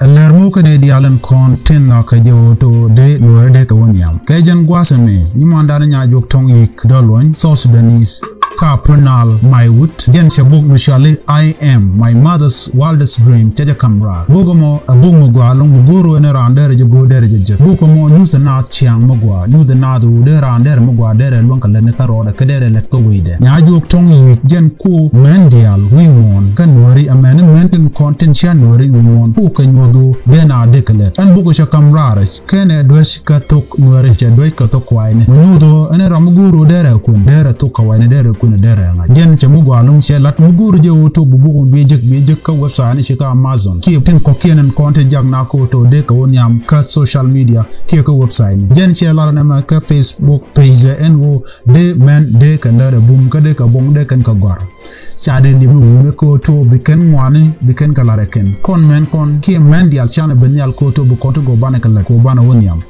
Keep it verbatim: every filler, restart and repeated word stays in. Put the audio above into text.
Ɛ lɛr muk kä dee diaal in kɔn tin nhɔk kɛ jɛ ɣöö to̱ dee Nuääri dee kɛ wä nhiam. Kɛ jɛn gua̱a̱th ɛmɛ, nyimandan Nyajuɔk Tɔŋ Yi̱k Dɔl Luɔny, South Sudanese, Ka Prenal My Wood, jɛn cɛ buk mi cɔali I Am My Mother's Wildest Dream, cɛ jɛ ka̱m raar. Buk ɛmɔ ɛ buk mi gɔaa ɛlɔ̱ŋ, mi go̱o̱r ɣöö ɛn raan derɛ jɛ go̱o̱r, derɛ jɛ jek. Buk ɛmɔ nyuth ɛ naath ciaŋ mi gɔaa, nyuth ɛ naath ɣöö dee raan derɛ mi gɔaa derɛ luäŋ kɛ lät ni kärɔɔdɛ, kä derɛ lät kä wecdɛ. Nyajuɔk Tɔŋ Yi̱k, jɛn ku män diaal wi̱i̱ muɔ̱ɔ̱n kä Nuääri, ɛ män, män tin kɔn tin cia Nuääri wi̱i̱ muɔ̱ɔ̱n, ku kɛ nyuɔ̱th ɣöö dee naath dee kɛ lät. Ɛn buk ɛ cɛ ka̱m raar, kɛnɛ duäc kä thok Nuääri, cɛ duäc kä thok kuayni. Mi nyuth ɣöö ɛn ram mi go̱o̱r ɣöö derɛ kuën, derɛ thok kä wayni, derɛ kuën, derɛ ŋa̱c. Jɛn cɛ mi gɔaa ɛlɔ̱ŋ, cɛ lat mi go̱o̱r jɛ ɣöö to̱ bi buk mi bi jek, bi jek kä website ni ci kä Amazon kiɛ tin kɔ̱kiɛn in kɔn ti jak na kɛ ɣöö to̱ dee kɛ wä nhiam kä social media kiɛ kä website ni. Jɛn cɛ lat nɛmɛ kä Facebook page ɛn ɣöö dee män dee kɛ lät ɛ bum, kä dee kɛ buɔ̱m, dee kɛn kɛ gɔ̱a̱r. Ca dee li̱em i̱ wuni kɛ ɣöö to̱ bi kɛn ŋuani, bi kɛn kɛ lat ɛ kɛn. Kɔn män kɔn kiɛ män diaal, canɛ ben nhial kɛ ɣöö to̱ bi kɔn ti gɔw banɛ kɛ lät kɛ ɣöö banɛ wä nhiam.